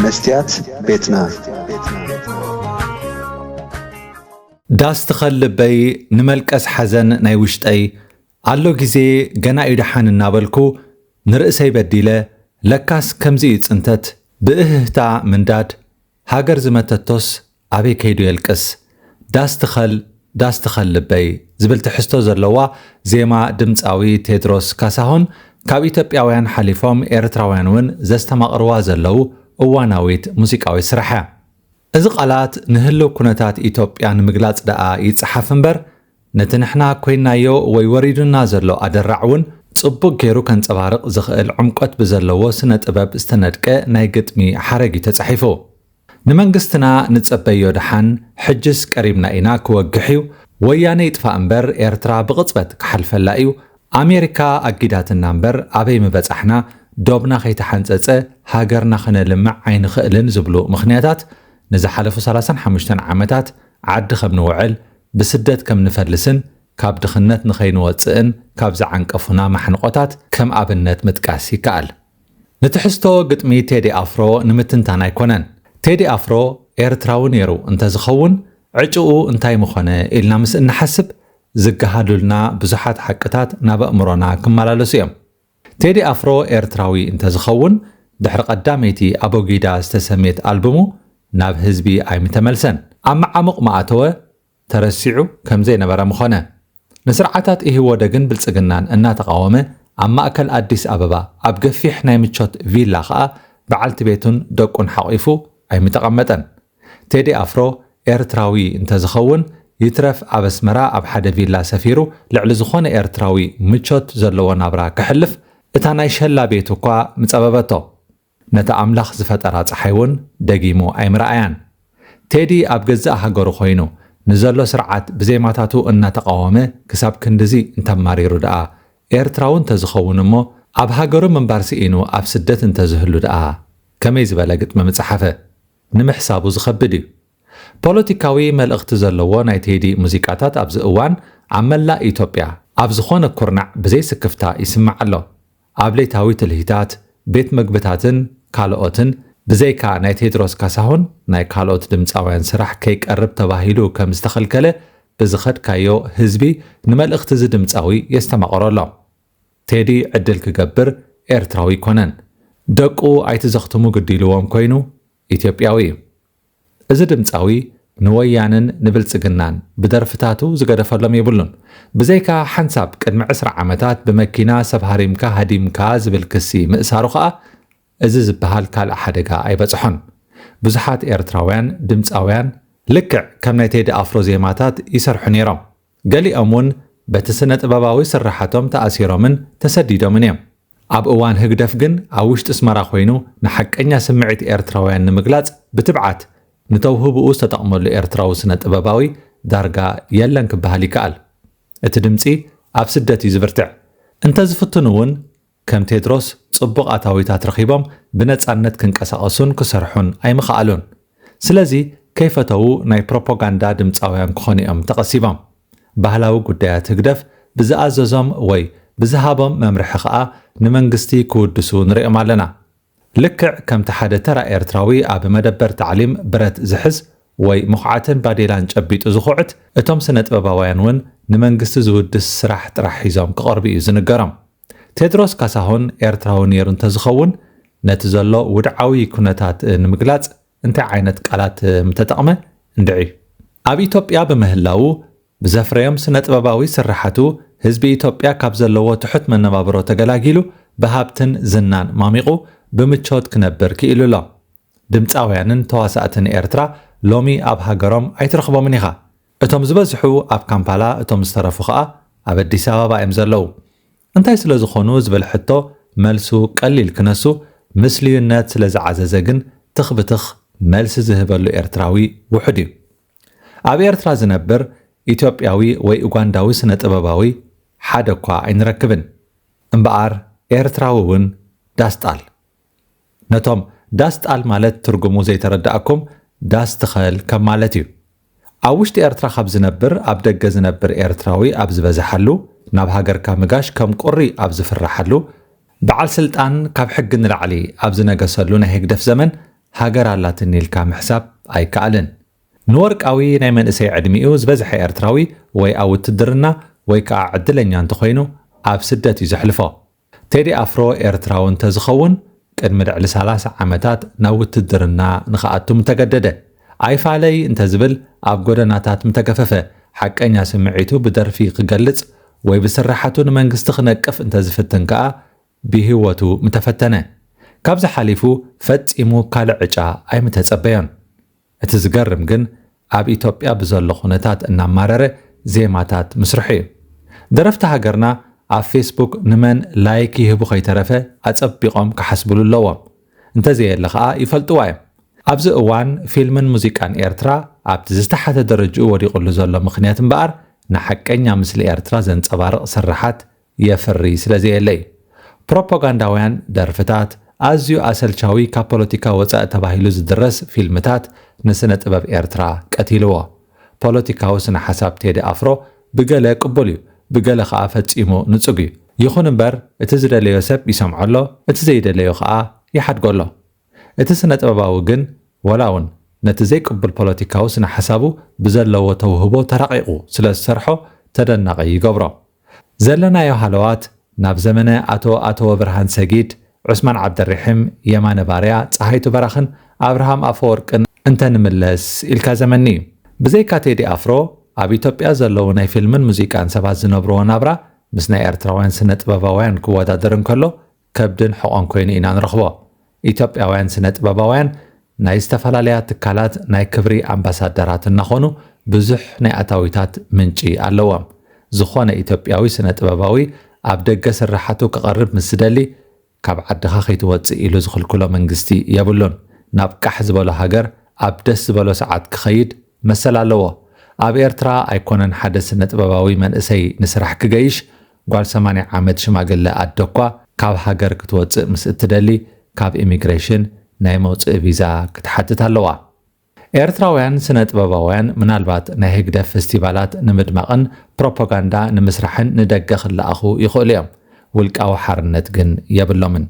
መስትያት ቤትና። ዳስ ትኸል ልበይ፣ ንመልቀስ ሓዘን ናይ ውሽጠይ፣ ኣሎ ግዜ ገና እዩ ደሓን እናበልኩ፣ ንርእሰይ በዲለ፣ ለካስ ከምዚ እዩ ጽንተት፣ ብእህህታ ምንዳድ፣ ሃገር ዝመተቶስ ኣበይ ከይዱ የልቅስ። ዳስ ትኸል፣ ዳስ ትኸል ልበይ ዝብል ትሕዝቶ ዘለዋ ዜማ ድምጻዊ ቴድሮስ ካሳሁን፣ ካብ ኢትዮጵያውያን ሓሊፎም ኤርትራውያን እውን ዘስተማቕርዋ ዘለዉ እዋናዊት ሙዚቃዊት ስራሕ እያ። እዚ ቃላት ንህልው ኩነታት ኢትዮጵያ ንምግላጽ ደኣ ይጸሓፍ እምበር፣ ነቲ ንሕና ኮይናዮ ወይ ወሪዱና ዘሎ ኣደራዕ እውን ጽቡቕ ገይሩ ከንጸባርቕ ዝኽእል ዕምቆት ብዘለዎ ስነ ጥበብ ዝተነድቀ ናይ ግጥሚ ሓረግ እዩ ተጻሒፉ። ንመንግስትና ንጸበዮ ደሓን፣ ሕጅስ ቀሪብና ኢና ክወግሕ እዩ። ወያነ ይጥፋእ እምበር ኤርትራ ብቕጽበት ክሓልፈላ እዩ። ኣሜሪካ ኣጊዳትና እምበር ኣበይ ምበጻሕና፣ ዶብና ከይተሓንጸጸ ሃገርና ከነልምዕ ኣይንኽእልን ዝብሉ ምኽንያታት ንዝሓለፉ ሰላሳን ሓሙሽተን ዓመታት ዓዲ ከም ንውዕል፣ ብስደት ከም ንፈልስን ካብ ድኽነት ንኸይንወጽእን ካብ ዝዓንቀፉና ማሕንቆታት ከም ኣብነት ምጥቃስ ይከኣል። ንትሕዝቶ ግጥሚ ቴዲ ኣፍሮ ንምትንታን ኣይኮነን። ቴዲ ኣፍሮ ኤርትራዊ ነይሩ እንተዝኸውን ዕጭኡ እንታይ ምኾነ ኢልና ምስ እንሓስብ ዝገሃዱልና ብዙሓት ሓቅታት ናብ ኣእምሮና ክመላለሱ እዮም። ቴዲ ኣፍሮ ኤርትራዊ እንተዝኸውን ድሕሪ ቀዳመይቲ ኣቦጊዳ ዝተሰምየት ኣልቡሙ ናብ ህዝቢ ኣይምተመልሰን። ኣብ መዓሙቕ ምኣተወ ተረሲዑ ከም ዘይነበረ ምኾነ። ንስርዓታት ኢህወደግን ብልጽግናን እናተቓወመ ኣብ ማእከል ኣዲስ ኣበባ ኣብ ገፊሕ ናይ ምቾት ቪላ ኸኣ በዓልቲ ቤቱን ደቁን ሓቒፉ ኣይምተቐመጠን። ቴዲ ኣፍሮ ኤርትራዊ እንተዝኸውን ይትረፍ ኣብ ኣስመራ ኣብ ሓደ ቪላ ሰፊሩ ልዕሊ ዝኾነ ኤርትራዊ ምቾት ዘለዎ ናብራ ከሕልፍ እታ ናይ ሸላ ቤቱ እኳ ምጸበበቶ። ነታ ኣምላኽ ዝፈጠራ ጸሓይ እውን ደጊሙ ኣይምረኣያን። ቴዲ ኣብ ገዛእ ሃገሩ ኮይኑ ንዘሎ ስርዓት ብዜማታቱ እናተቓወመ ክሳብ ክንድዚ እንተማሪሩ ደኣ ኤርትራዊ እንተዝኸውን እሞ ኣብ ሃገሩ ምንባር ስኢኑ ኣብ ስደት እንተዝህሉ ደኣ ከመይ ዝበለ ግጥሚ ምጸሓፈ? ንምሕሳቡ ዝኸብድ እዩ። ፖለቲካዊ መልእኽቲ ዘለዎ ናይ ቴዲ ሙዚቃታት ኣብዚ እዋን ኣብ መላእ ኢትዮጵያ ኣብ ዝኾነ ኩርናዕ ብዘይ ስክፍታ ይስማዕ ኣሎ። ኣብ ለይታዊ ትልሂታት፣ ቤት መግብታትን ካልኦትን ብዘይካ ናይ ቴድሮስ ካሳሁን ናይ ካልኦት ድምፃውያን ስራሕ ከይቀርብ ተባሂሉ ከም ዝተኸልከለ ብዝኸድካዮ ህዝቢ ንመልእኽቲ እዚ ድምፃዊ የስተማቕሮ ኣሎ። ቴዲ ዕድል ክገብር ኤርትራዊ ኣይኮነን። ደቁ ኣይትዘኽትሙ ግዲልዎም ኮይኑ ኢትዮጵያዊ እዩ። እዚ ድምጻዊ ንወያነን ንብልጽግናን ብደርፍታቱ ዝገደፈሎም የብሉን። ብዘይካ ሓንሳብ ቅድሚ ዕስራ ዓመታት ብመኪና ሰብ ሃሪምካ ሃዲምካ ዝብል ክሲ ምእሳሩ ከኣ እዚ ዝበሃል ካልእ ሓደጋ ኣይበጽሖን። ብዙሓት ኤርትራውያን ድምጻውያን ልክዕ ከም ናይ ቴዲ ኣፍሮ ዜማታት ይሰርሑ ነይሮም። ገሊኦም እውን በቲ ስነ ጥበባዊ ስርሓቶም ተኣሲሮምን ተሰዲዶምን እዮም። ኣብ እዋን ህግደፍ ግን ኣብ ውሽጢ ኣስመራ ኮይኑ ንሓቀኛ ስምዒት ኤርትራውያን ንምግላጽ ብትብዓት ንተውህብኡ ዝተጠቕመሉ ኤርትራዊ ስነ ጥበባዊ ዳርጋ የለን ክበሃል ይከኣል። እቲ ድምጺ ኣብ ስደት እዩ ዝብርትዕ። እንተዝፍትኑ እውን ከም ቴድሮስ ጽቡቕ ኣታዊታት ረኺቦም ብነጻነት ክንቀሳቐሱን ክሰርሑን ኣይምኸኣሉን። ስለዚ ከይፈተዉ ናይ ፕሮፓጋንዳ ድምጻውያን ክኾኑ እዮም ተቐሲቦም። ባህላዊ ጉዳያት ህግደፍ ብዝኣዘዞም ወይ ብዝሃቦም መምርሒ ከኣ ንመንግስቲ ክውድሱ ንሪኦም ኣለና። ልክዕ ከምቲ ሓደ ተራ ኤርትራዊ ኣብ መደበር ታዕሊም ብረት ዝሕዝ ወይ ምኹዓትን ባዴላን ጨቢጡ ዝኹዕት እቶም ስነ ጥበባውያን እውን ንመንግስቲ ዝውድስ ስራሕ ጥራሕ ሒዞም ክቐርቡ እዩ ዝንገሮም። ቴድሮስ ካሳሁን ኤርትራዊ ነይሩ እንተዝኸውን ነቲ ዘሎ ውድዓዊ ኩነታት ንምግላጽ እንታይ ዓይነት ቃላት ምተጠቕመ? እንድዒ። ኣብ ኢትዮጵያ ብምህላዉ ብዘፍረዮም ስነ ጥበባዊ ስርሓቱ ህዝቢ ኢትዮጵያ ካብ ዘለዎ ትሑት መነባብሮ ተገላጊሉ ብሃብትን ዝናን ማሚቑ ብምቾት ክነብር ክኢሉ ኣሎ። ድምፃውያንን ተዋሳእትን ኤርትራ ሎሚ ኣብ ሃገሮም ኣይትረኽቦምን ኢኻ። እቶም ዝበዝሑ ኣብ ካምፓላ፣ እቶም ዝተረፉ ኸኣ ኣብ ኣዲስ ኣበባ እዮም ዘለዉ። እንታይ ስለ ዝኾኑ ዝብል ሕቶ መልሱ ቀሊል ክነሱ ምስልዩነት ስለ ዝዓዘዘ ግን ትኽ ብትኽ መልሲ ዝህበሉ ኤርትራዊ ውሑድ እዩ። ኣብ ኤርትራ ዝነብር ኢትዮጵያዊ ወይ ኡጋንዳዊ ስነ ጥበባዊ ሓደ እኳ ኣይንረክብን። እምበኣር ኤርትራዊ እውን ዳስ ጣል። ነቶም ዳስ ጣል ማለት ትርጉሙ ዘይተረዳእኩም ዳስ ትኸል ከም ማለት እዩ። ኣብ ውሽጢ ኤርትራ ካብ ዝነብር ኣብ ደገ ዝነብር ኤርትራዊ ኣብ ዝበዝሓሉ፣ ናብ ሃገርካ ምጋሽ ከም ቁሪ ኣብ ዝፍራሓሉ፣ በዓል ስልጣን ካብ ሕጊ ንላዕሊ ኣብ ዝነገሰሉ ናይ ህግደፍ ዘመን ሃገር ኣላትኒ ኢልካ ምሕሳብ ኣይከኣልን። ንወርቃዊ ናይ መንእሰይ ዕድሚኡ ዝበዝሐ ኤርትራዊ ወይ ኣብ ውትድርና ወይ ከኣ ዕድለኛ እንተኾይኑ ኣብ ስደት እዩ ዘሕልፎ። ቴዲ ኣፍሮ ኤርትራዊ እንተዝኸውን ቅድሚ ልዕሊ ሰላሳ ዓመታት ናብ ውትድርና ንኽኣቱ ምተገደደ። ኣይፋለይ እንተዝብል ኣብ ጎደናታት ምተገፈፈ። ሓቀኛ ስምዒቱ ብደርፊ ክገልጽ ወይ ብስራሓቱ ንመንግስቲ ክነቅፍ እንተዝፍትን ከኣ ብህይወቱ ምተፈተነ። ካብዚ ሓሊፉ ፈጺሙ ካልእ ዕጫ ኣይምተጸበዮን። እቲ ዝገርም ግን ኣብ ኢትዮጵያ ብዘሎ ኩነታት እናማረረ ዜማታት ምስርሑ እዩ። ደረፍቲ ሃገርና ኣብ ፌስቡክ ንመን ላይክ ይህቡ ከይተረፈ ኣጸቢቖም ክሓስብሉ ኣለዎም። እንተዘየለ ኸኣ ይፈልጥዋ እዮም። ኣብዚ እዋን ፊልምን ሙዚቃን ኤርትራ ኣብቲ ዝተሓተ ደረጅኡ ወዲቑሉ ዘሎ ምኽንያት እምበኣር ንሓቀኛ ምስሊ ኤርትራ ዘንጸባርቕ ስርሓት የፍሪ ስለ ዘየለ እዩ። ፕሮፓጋንዳውያን ደርፍታት፣ ኣዝዩ ኣሰልቻዊ ካብ ፖለቲካ ወጻኢ ተባሂሉ ዝድረስ ፊልምታት ንስነ ጥበብ ኤርትራ ቀቲልዎ። ፖለቲካዊ ስነ ሓሳብ ቴዲ ኣፍሮ ብገለ ቅቡል እዩ፣ ብገለ ኸኣ ፈጺሙ ንጹግ እዩ። ይኹን እምበር እቲ ዝደለዮ ሰብ ይሰምዖ ኣሎ፣ እቲ ዘይደለዮ ኸኣ ይሓድጎ ኣሎ። እቲ ስነ ጥበባዊ ግን ወላ እውን ነቲ ዘይቅቡል ፖለቲካዊ ስነ ሓሳቡ ብዘለዎ ተውህቦ ተራቒቑ ስለ ዝሰርሖ ተደናቒ ይገብሮ። ዘለናዮ ሃለዋት ናብ ዘመነ ኣቶ ኣቶ ብርሃን ሰጊድ፣ ዑስማን ዓብደሪሕም፣ የማነ ባርያ፣ ጸሃይቱ በራኽን ኣብርሃም ኣፈወርቅን እንተንምለስ ኢልካ ዘመኒ እዩ። ብዘይካ ቴዲ ኣፍሮ ኣብ ኢትዮጵያ ዘለዉ ናይ ፊልምን ሙዚቃን ሰባት ዝነብርዎ ናብራ ምስ ናይ ኤርትራውያን ስነ ጥበባውያን ክወዳደር እንከሎ ከብድን ሕቖን ኮይኑ ኢና ንረኽቦ። ኢትዮጵያውያን ስነ ጥበባውያን ናይ ዝተፈላለያ ትካላት ናይ ክብሪ ኣምባሳደራት እናኾኑ ብዙሕ ናይ ኣታዊታት ምንጪ ኣለዎም። ዝኾነ ኢትዮጵያዊ ስነ ጥበባዊ ኣብ ደገ ስርሓቱ ክቐርብ ምስ ዝደሊ ካብ ዓድኻ ከይትወጽእ ኢሉ ዝኽልክሎ መንግስቲ የብሉን። ናብ ቃሕ ዝበሎ ሃገር ኣብ ደስ ዝበሎ ሰዓት ክኸይድ መሰል ኣለዎ። ኣብ ኤርትራ ኣይኮነን ሓደ ስነ ጥበባዊ መንእሰይ ንስራሕ ክገይሽ፣ ጓል ሰማንያ ዓመት ሽማግለ ኣደ እኳ ካብ ሃገር ክትወጽእ ምስ እትደሊ ካብ ኢሚግሬሽን ናይ መውጽኢ ቪዛ ክትሓትት ኣለዋ። ኤርትራውያን ስነ ጥበባውያን ምናልባት ናይ ህግደፍ ፌስቲቫላት ንምድማቕን ፕሮፓጋንዳ ንምስራሕን ንደገ ክለኣኹ ይኽእሉ እዮም። ውልቃዊ ሓርነት ግን የብሎምን።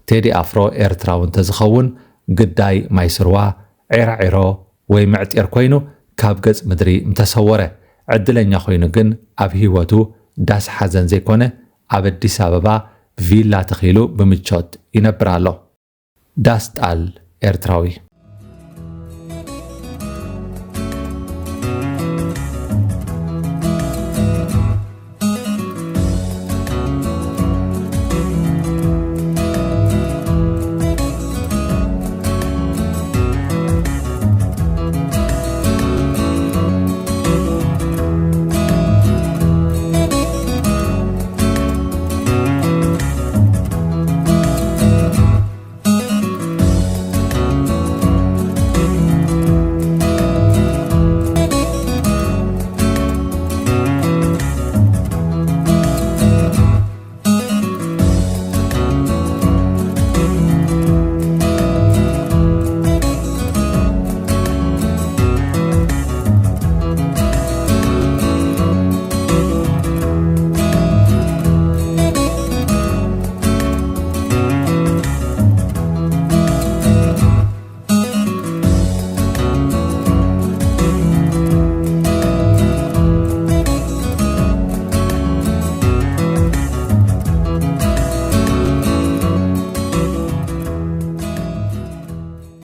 ቴዲ ኣፍሮ ኤርትራዊ እንተዝኸውን ግዳይ ማይ ስርዋ፣ ዒራዒሮ ወይ ምዕጢር ኮይኑ ካብ ገጽ ምድሪ ምተሰወረ። ዕድለኛ ኮይኑ ግን ኣብ ህይወቱ ዳስ ሓዘን ዘይኮነ ኣብ ኣዲስ ኣበባ ቪላ ተኺሉ ብምቾት ይነብር ኣሎ። ዳስ ጣል ኤርትራዊ።